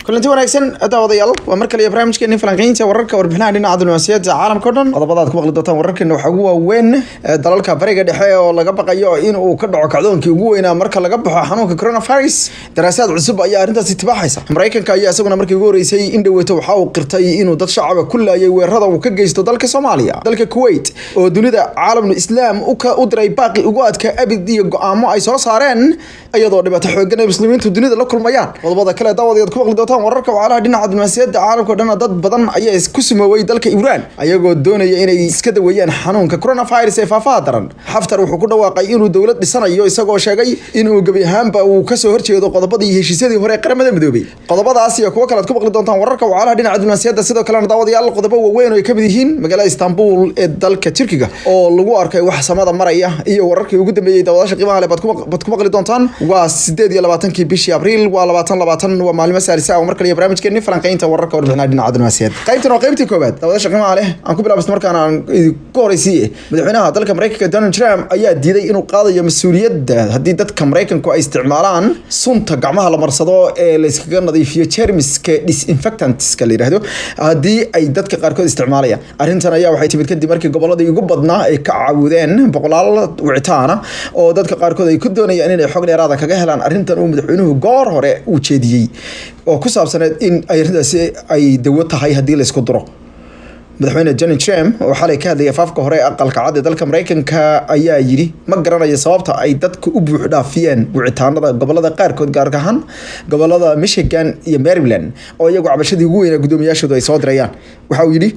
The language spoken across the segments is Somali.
Kulanti wanaagsan, daawadayaal. Waa mar kale iyo barnaamijkeeni falanqeynta wararka, warbixinaha dhinaca diblomaasiyadda caalamka o dhan. Qodobada aad ku maqli doontaan wararkeena waxaa ugu waaweyn dalalka Bariga Dhexe oo laga baqayo in uu ka dhaco kacdoonkii ugu weynaa marka laga baxo xanuunka coronavirus. Daraasaad cusub ayaa arrintaasi tibaaxaysa. Maraykanka ayaa isaguna markii ugu horeysay in dhaweeto waxa uu qirtay inuu dad shacaba ku laayay weerarada uu ka geysto dalka Soomaaliya. Dalka Kuwait oo dunida caalamul Islaam u diray baaqi ugu adka abid iyo go-aamo ay soo saareen, iyadoo dhibaato xoogan ay muslimiintu dunida la kulmayaan. Qodobada kale, daawadayaad ku maqli doontaan wararka wacalaha dhinaca diblomaasiyadda caalamka o dhan, dad badan ayaa isku sumooway dalka Iiraan, ayagoo doonaya inay iska daweeyaan xanuunka coronavirus ee faafaha daran. Xaftar wuxuu ku dhawaaqay inuu dowlad dhisanayo, isagoo sheegay inuu gebi ahaanba uu kasoo horjeedo qodobadii iyo heshiisyadii hore ee Qaramada Midoobay. Qodobadaas iyo kuwo kale aad ku maqli doontaan wararka wacalaha dhinaca diblomaasiyadda. Sidoo kalena, daawadayaal, qodobo waaweyn oo ay kamid yihiin magaalada Istanbul ee dalka Turkiga oo lagu arkay wax samada maraya iyo wararkii ugu dambeeyey, daawadaasha qiimaha leh, baad ku maqli doontaan. Waa 28-kii bishii Abriil, waa 2020, waa maalmo saalisa ah. Mar kale iyo barnaamijkeeni falanqeynta wararka, warbixinaha dhinaca diblomaasiyadda. Qaybtan waa qaybtii koowaad. Daawadaasha qiimaha leh, aan ku bilaabsto markaan aan idinku horeysiiye. Madaxweynaha dalka Maraykanka Donald Trump ayaa diiday inuu qaadayo mas-uuliyadda haddii dadka Maraykanku ay isticmaalaan sunta gacmaha la marsado ee la iskaga nadiifiyo jermiska, disinfectantska la yidhaahdo, haddii ay dadka qaarkood isticmaalayaan. Arrintan ayaa waxay timid kadib markii gobolladii ugu badnaa ay ka caawudeen boqolaal wicitaana oo dadka qaarkood ay ku doonayaan inay xog dheeraada kaga helaan arrintan uu madaxweynuhu goor hore uu jeediyey oo ku saabsaneed in ay arrintaasi ay dawo tahay haddii la isku duro. Madaxweyne Donald Trump oo xalay ka hadlaya afaafka hore ee Aqalka Cad ee dalka Maraykanka ayaa yidhi: "Ma garanayo sababta ay dadku u buux dhaafiyeen wicitaanada gobolada qaarkood, gaar ahaan gobolada Michigan iyo Maryland, oo iyagu cabashadii ugu weynaa guddoomiyaashoodu ay soo dirayaan." Waxa uu yidhi: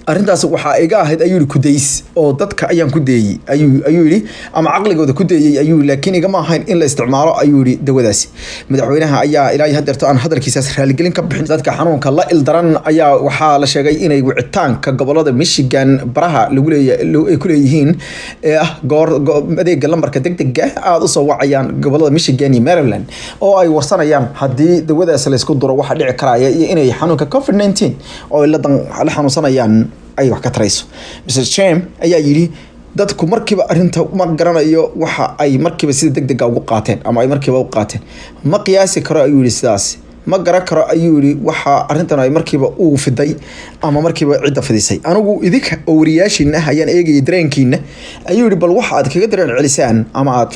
"Arrintaas waxaa iga ahayd," ayuu yihi, "kudays oo dadka ayaan ku deeyey," ayuu yidhi, "ama caqligooda ku deeyey," ayuu, "laakiin igama ahayn in la isticmaalo," ayuu yihi, "dawadaasi." Madaxweynaha ayaa ilaa iyo haddeerto aan hadalkiisaas raaligelin ka bixin. Dadka xanuunka la ildaran ayaa waxaa la sheegay inay wicitaanka gobolada Michigan baraha lagu leeya ay ku leeyihiin ee ah goor adeega lambarka degdega aada usoo wacayaan gobolada Michigan iyo Maryland, oo ay warsanayaan haddii dawadaas laysku duro waxa dhici karaya iyo inay xanuunka COVID-19 oo ay la xanuunsanayaan ay wax ka tarayso. Mr Trump ayaa yidhi: "Dadku markiiba arrinta ma garanayo waxa ay markiiba sida degdega ugu qaateen ama ay markiiba u qaateen. Ma qiyaasi karo," ayuu yihi, "sidaas ma garan karo," ayuu yihi, "waxa arrintan ay markiiba uu fiday ama markiiba cidda fidisay. Anigu idinka oo wariyaashiina ah ayaan eegayay dareenkiina," ayuu yihi, "bal waxa aad kaga dareen celisaan ama aad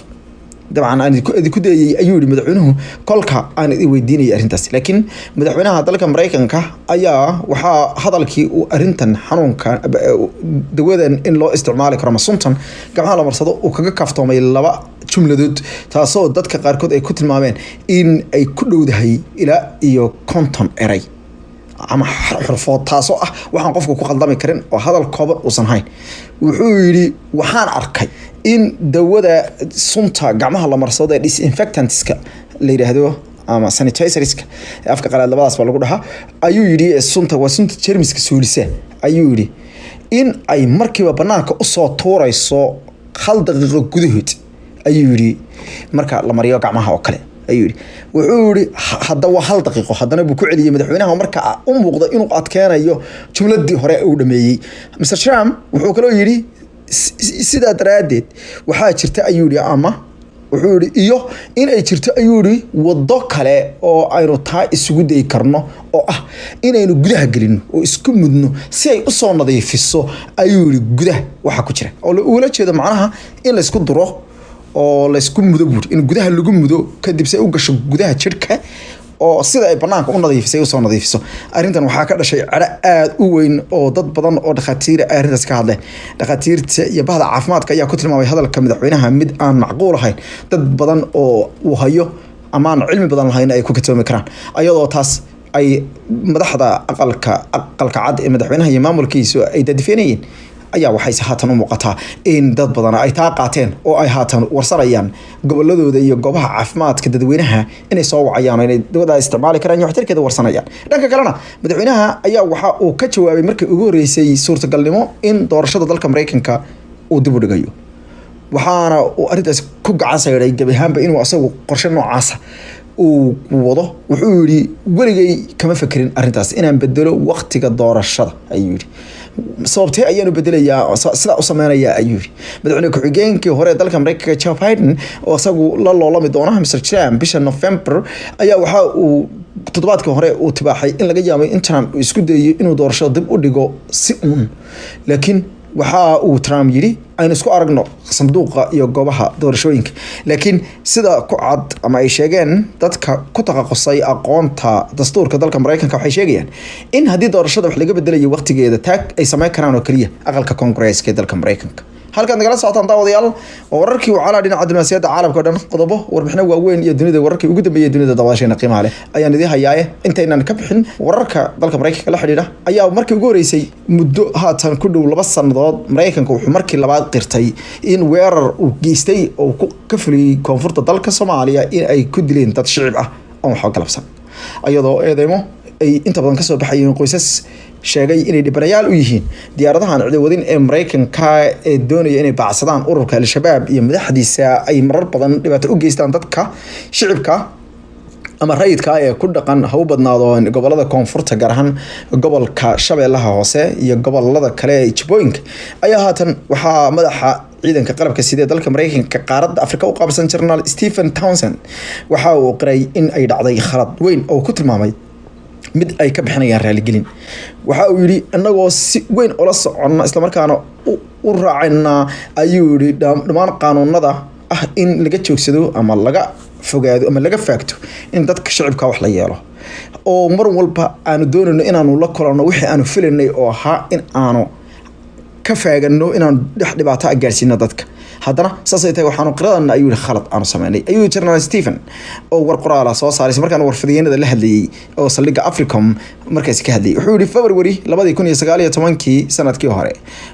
dabcan aan idinku dayay," ayuu yihi madaxweynuhu, "kolka aan idin weydiinayay arrintaas." Laakiin madaxweynaha dalka Maraykanka ayaa waxaa hadalkii uu arrintan xanuunka dawadan in loo isticmaali karo ama suntan gacmaha la marsado uu kaga kaaftoomay laba jumladood, taasoo dadka qaarkood ay ku tilmaameen in ay ku dhowdahay ilaa iyo 50 eray ama xurfood, taasoo ah waxaan qofku ku khaldami karin oo hadal kooban uusan hayn. Wuxuu yidhi: "Waxaan arkay in dawada sunta gacmaha la marsado ee disinfectantska la yidhaahdo ama sanitizerska afka qalaad, labadaas baa lagu dhahaa," ayuu yidhi, "sunta waa sunta jermiska suulisa," ayuu yidhi, "in ay markiiba banaanka usoo tuurayso hal daqiiqo gudahood," ayuu yidhi, "marka la mariyo gacmaha oo kale," ayuu yidhi. Wuxuu yihi hadda waa hal daqiiqo. Haddana buu ku celiyey madaxweynaha marka u muuqda inuu adkeenayo jumladii hore uu dhameeyey. Mr Trump wuxuu kaloo yidhi: "Sidaa daraaddeed waxaa jirta," ayuu yihi, ama wuxuu yihi, "iyo in ay jirto," ayuu yihi, "waddo kale oo aynu taa isugu dayi karno oo ah inaynu gudaha gelino oo isku mudno si ay usoo nadiifiso," ayuu yihi, "gudaha waxa ku jira," oo ula jeedo macnaha in laysku duro oo laysku mudo buuri, in gudaha lagu mudo, kadib si ay u gasho gudaha jidhka oo sida ay banaanka u nadiifisay usoo nadiifiso. Arrintan waxaa ka dhashay cadho aada u weyn oo dad badan oo dhakhaatiir ay arrintaas ka hadleen. Dhakhaatiirta iyo bahda caafimaadka ayaa ku tilmaamay hadalka madaxweynaha mid aan macquul ahayn, dad badan oo uu hayo ama aan cilmi badan lahayn ay ku katoomi karaan, ayadoo taas ay madaxda Aqalka Cad ee madaxweynaha iyo maamulkiisu ay dadifeenayeen ayaa waxayse haatan u muuqataa in dad badan ay taa qaateen oo ay haatan warsanayaan goboladooda iyo goobaha caafimaadka dadweynaha inay soo wacayaan oo inay dawadaa isticmaali karaan iyo waxtarkeeda warsanayaan. Dhanka kalena, madaxweynaha ayaa waxa uu ka jawaabay markii ugu horreysay suurtagalnimo in doorashada dalka Maraykanka uu dib u dhigayo, waxaana uu arrintaasi ku gacan sayday gebi ahaanba inuu asagu qorshe noocaasa uu wado. Wuxuu yidhi: "Weligay kama fekerin arrintaas inaan bedelo waqtiga doorashada," ayuu yidhi. "Sababtee ayaanu bedelayaa, sidaa u sameynayaa?" ayuu yidhi. Madaxweyne ku-xigeenkii hore ee dalka Mareykanka Joe Biden, oo isagu la loolami doona Mr Trump bisha November, ayaa waxa uu Toddobaadkii hore uu tibaaxay in laga yaabay in Trump uu isku dayayo inuu doorashada dib u dhigo si uun, laakiin waxa uu Trump yidhi aynu isku aragno sanduuqa iyo goobaha doorashooyinka. Laakiin sida ku cad ama ay sheegeen dadka ku taqaqusay aqoonta dastuurka dalka Mareykanka, waxay sheegayaan in haddii doorashada wax laga bedelayo waqtigeeda, taag ay sameyn karaan oo keliya aqalka Koongareeska ee dalka Mareykanka. Halkaad nagala socotaan, daawadayaal, waa wararkii wacalaha dhinaca diblomaasiyadda caalamka o dhan, qodobo, warbixino waaweyn iyo dunida wararkii ugu dambeeyay dunida. Daawasheena qiimaha leh ayaan idiin hayaaye, intaynan ka bixin wararka dalka Mareykanka la xidhiidha, ayaa markii ugu horeysay muddo haatan ku dhow 2 sanadood Mareykanka wuxuu markii labaad qirtay in weerar uu geystay oo ka fuliyey koonfurta dalka Soomaaliya in ay ku dileen dad shicib ah oon waxba galabsan, iyadoo eedeymo ay inta badan kasoo baxayeen qoysas sheegay inay dhibanayaal u yihiin diyaaradahan ciidawadin ee Mareykanka ee doonaya inay baacsadaan ururka Al-Shabaab iyo madaxdiisa ay marar badan dhibaato u geystaan dadka shicibka ama rayidka ee ku dhaqan, ha u badnaado gobolada koonfurta, gaar ahaan gobolka Shabeellaha Hoose iyo gobolada kale ee Jibooyinka. Ayaa haatan waxaa madaxa ciidanka qalabka sidee dalka Mareykanka qaaradda Afrika u qaabsan, General Stephen Townsend, waxa uu qiray in ay dhacday khalad weyn oo ku tilmaamay mid ay ka bixinayaan raaligelin. Waxa uu yidhi, inagoo si weyn ula soconna islamarkaana u raacaynaa, ayuu yidhi, dhammaan qaanuunada ah in laga joogsado ama laga fogaado ama laga faagto in dadka shicibka wax la yeelo, oo mar walba aanu doonayno inaanu la kulanno wixii aanu filaynay oo ahaa in aanu ka faagano inaanu dhex dhibaato ah gaarsiino dadka, haddana saasay tahay waxaanu qiradana, ayuu yihi, khalad aanu sameynay, ayuu yihi General Stephen oo war qoraala soo saaray markaan warfidiyeenada la hadlayay oo saldhigga Africom markaasi ka hadlayay. Wuxuu yihi, February 2019-kii, sanadkii hore,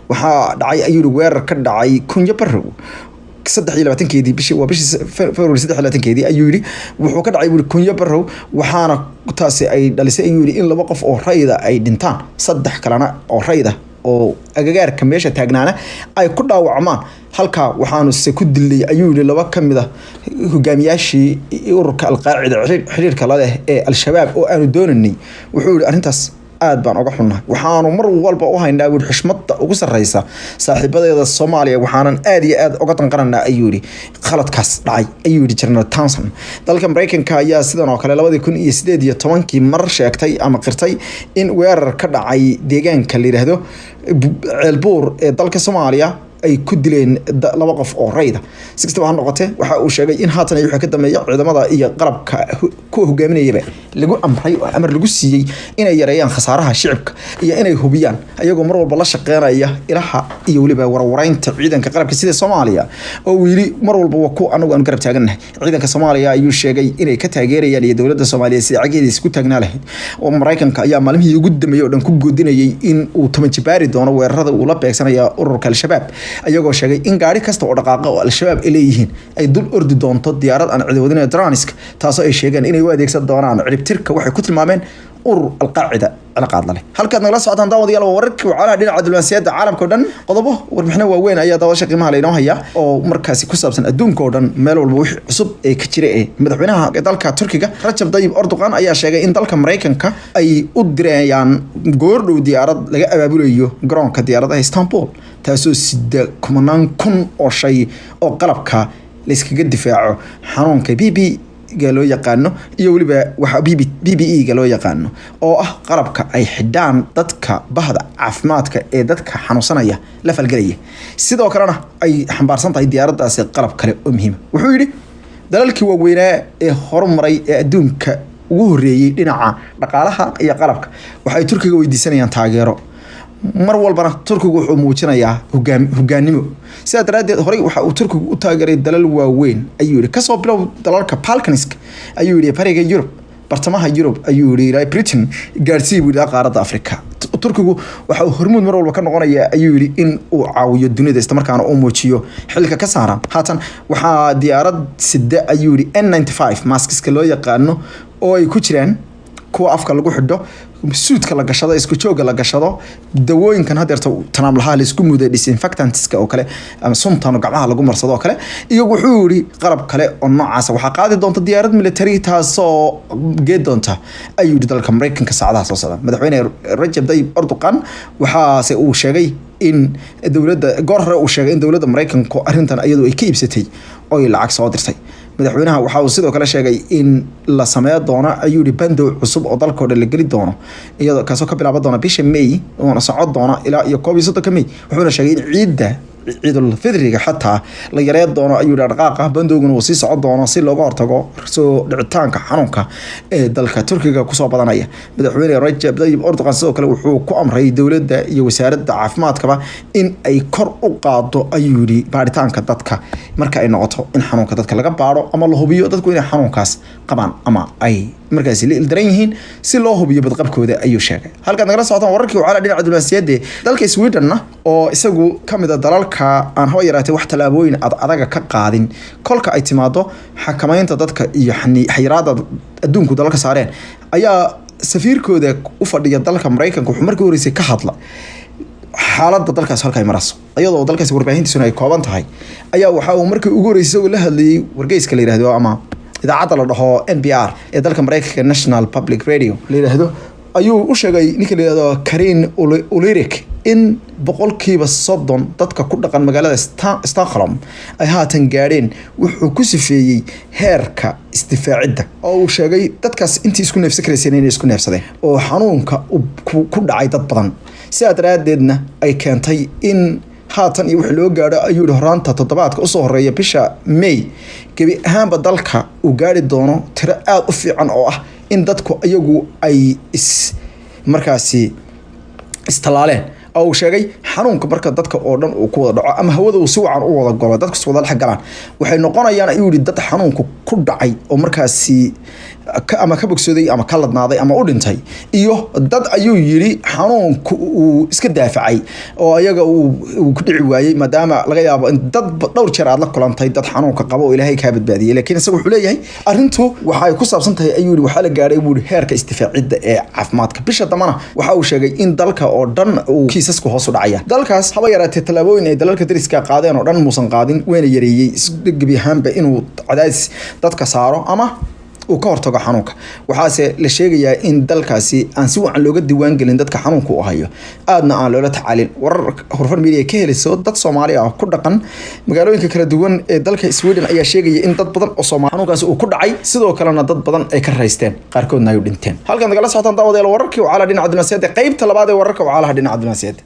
waxaa dhacay, ayuu yihi, weerar ka dhacay Kunyo Barrow 23-keedii bishii, waa bishii February 23-keedii, ayuu yidhi. Wuxuu ka dhacay, buu yidhi, Kunyo Barrow, waxaana taasi ay dhalisay, ayuu yidhi, in laba qof oo rayida ay dhintaan, saddex kalena oo rayida oo agagaarka meesha taagnaana ay ku dhaawacmaan. Halkaa waxaanu se ku dilay, ayuu yidhi, laba ka mid a hogaamiyaashii ururka Alqaacida xiriirka la leh ee Al-Shabaab oo aanu doonanay. Wuxuu yihi, arrintaas aad baan uga xunnahay, waxaanu mar walba u haynaa, buu, xushmada ugu sarreysa saaxiibadeeda Soomaaliya, waxaanan aad iyo aad uga danqananaa, ayuu yidhi, khaladkaas dhacay, ayuu yidhi General Townsend. Dalka Mareykanka ayaa sidan oo kale 2018-kii mar sheegtay ama qirtay in weerar ka dhacay deegaanka la yidhaahdo Ceelbuur ee dalka Soomaaliya ay ku dileen laba qof oo rayda. Si kastaba ha noqotee, waxa uu sheegay in haatan iyo wixii ka dambeeya ciidamada iyo qalabka kuwa hogaaminayaba lagu amray oo amar lagu siiyey inay yareeyaan khasaaraha shicibka iyo inay hubiyaan, ayagoo mar walba la shaqeynaya ilaha iyo weliba warwareynta ciidanka qalabka sida Soomaaliya, oo uu yidhi mar walba waa kuwa anagu aan garab taagannahay ciidanka Soomaaliya. Ayuu sheegay inay ka taageerayaan iyo dowladda Soomaaliya sida cageeda isku taagnaa lahayd. Oo Mareykanka ayaa maalmihii ugu dambeeyey oo dhan ku goodinayay in uu 10 jibaari doono weerarada uu la beegsanaya ururka Al-Shabaab, ayagoo sheegay in gaari kasta oo dhaqaaqa oo Al-Shabaab ay leeyihiin ay dul ordi doonto diyaarad aan ciidawadin drones-ka, taasoo ay sheegeen inay u adeegsan doonaan ciribtirka waxay ku tilmaameen urur Alqaacida cilaaqaad la leh. Halkaad nagala socotaan, daawadayaal, waa wararkii wacalaha dhinaca diblomaasiyadda caalamka o dhan. Qodobo, warbixino waaweyn ayaa daawasha qiimaha laynoo hayaa oo markaasi ku saabsan adduunka oo dhan, meel walba wixii cusub ee ka jira. Ee madaxweynaha dalka Turkiga Rajab Dayib Erdogan ayaa sheegay in dalka Mareykanka ay u dirayaan goordhow diyaarad laga abaabulayo garoonka diyaaradaha Istanbul, taasoo sida kumanaan kun oo shay oo qalabka layskaga difaaco xanuunka b b ga loo yaqaano iyo weliba waxa b b e ga loo yaqaano, oo ah qalabka ay xidhaan dadka bahda caafimaadka ee dadka xanuunsanaya la falgelaya. Sidoo kalena ay xambaarsan tahay diyaaraddaasi qalab kale oo muhiima. Wuxuu yidhi, dalalkii waaweynaa ee horumaray ee adduunka ugu horreeyey dhinaca dhaqaalaha iyo qalabka waxay Turkiga weydiisanayaan taageero mar walbana. Turkigu wuxuu muujinayaa hogaanimo, sidaa daraaddeed horey waxa uu Turkigu u taageeray dalal waaweyn, ayuu yihi, kasoo bilow dalalka Balkanska, ayuu yihi, bariga Yurub, bartamaha Yurub, ayuu yihi, ilaa Britain gaarsii, buu yihi, qaaradda Africa. Turkigu waxa uu hormuud mar walba ka noqonaya, ayuu yihi, in uu caawiyo dunida islamarkaana uu muujiyo xilka ka saaran. Haatan waxaa diyaarad sida, ayuu yihi, N95 maskiska loo yaqaano, oo ay ku jiraan kuwa afka lagu xidho, suudka la gashado, isku jooga la gashado, dawooyinkan hadeerta tanaamlaha la isku muday, disinfectantska oo kale ama suntan gacmaha lagu marsado oo kale, iyo wuxuu yihi qalab kale oo noocaasa, waxaa qaadi doonta diyaarad military, taasoo geed doonta, ayuu yihi, dalka Mareykanka saacadaha soo socda. Madaxweyne Rajab Tayyip Erdogan waxaase uu sheegay in dowladda goor hore uu sheegay in dowladda Mareykanku arrintan iyadu ay ka iibsatay oo ay lacag soo dirtay. Madaxweynaha waxa uu sidoo kale sheegay in la sameyn doono, ayuu yihi, bandow cusub oo dalkoo dhan la geli doono, iyadoo kaasoo ka bilaaban doona bisha May oona socon doona ilaa iyo 31-ka May. Wuxuuna sheegay in ciidda Ciidul Fidriga xataa la yareen doono, ayuu dhaqaaqa bandowguna uu sii socon doono si looga hortago soo dhicitaanka xanuunka ee dalka Turkiga kusoo badanaya. Madaxweyne Rajab Tayyip Erdogan sidoo kale wuxuu ku amray dowladda iyo wasaaradda caafimaadkaba in ay kor u qaado, ayuu yidhi, baaritaanka dadka marka ay noqoto in xanuunka dadka laga baaro ama la hubiyo dadku inay xanuunkaas qabaan ama ay markaasi la ildaran yihiin, si loo hubiyo badqabkooda, ayuu sheegay. Halkaad nagala socotaan wararkii wacala dhinaca diblomaasiyadda, dalka Swedenna oo isagu ka mid a dalalka aan haba yaraatee wax tallaabooyin ad adaga ka qaadin kolka ay timaado xakamaynta dadka iyo xayiraada adduunku dalalka saareen, ayaa safiirkooda u fadhiya dalka Maraykanka wuxuu markii horeysay ka hadla xaaladda dalkaas halka ay marayso, iyadoo dalkaasi warbaahintiisuna ay kooban tahay. Ayaa waxa uu markii ugu horeysay isagoo la hadlayay wargeyska la yihahdo ama idaacadda la dhaho NPR ee dalka Maraykanka, National Public Radio la yidhaahdo, ayuu u sheegay ninka la yihahdo Karin Ulirik in 30% dadka ku dhaqan magaalada Stockholm ay haatan gaadheen wuxuu ku sifeeyey heerka isdifaacidda, oo uu sheegay dadkaas intii isku neefsan karayseen inay isku neefsadeen oo xanuunka ku dhacay dad badan, sidaa daraaddeedna ay keentay in haatan iyo wixii loo gaadho, ayuu yihi, horaanta toddobaadka usoo horeeya bisha May gebi ahaanba dalka uu gaari doono tiro aada u fiican oo ah in dadku iyagu ay is markaasi istalaaleen, oo uu sheegay xanuunka marka dadka oo dhan uu ku wada dhaco ama hawada uu si wacan u wada galo, dadku is wada dhex galaan, waxay noqonayaan, ayuu yihi, dad xanuunku ku dhacay oo markaasi ama ka bogsooday ama ka ladnaaday ama u dhintay, iyo dad, ayuu yidhi, xanuunku uu iska daafacay oo ayaga uu ku dhici waayey, maadaama laga yaabo in dad dhowr jeer aad la kulantay dad xanuunka qaba oo Ilaahay kaa badbaadiyey. Laakiin isaga wuxuu leeyahay arrintu waxay ku saabsan tahay, ayuu yidhi, waxaa la gaadhay, buu yidhi, heerka isdifaacidda ee caafimaadka. Bisha dambana waxa uu sheegay in dalka oo dhan uu kiisasku hoos u dhacaya. Dalkaas haba yaraatee tallaabooyin ay dalalka dariska qaadeen oo dhan muusan qaadin, wayna yareeyey gebi ahaanba inuu cadaadis dadka saaro ama uu ka hortago xanuunka. Waxaase la sheegayaa in dalkaasi aan si wacan looga diiwaan gelin dadka xanuunka u hayo, aadna aan loola tacaalin. Warar Horfar Media ka helayso dad Soomaali ah ku dhaqan magaalooyinka kala duwan ee dalka Sweden ayaa sheegaya in dad badan oo Soomaali xanuunkaasi uu ku dhacay, sidoo kalena dad badan ay ka raysteen, qaarkoodna ay u dhinteen. Halkan nagala socotaan, daawadayaal, wararkii wacalaha dhinaca diblomaasiyadda, qeybta labaad ee wararka wacalaha dhinaca diblomaasiyadda.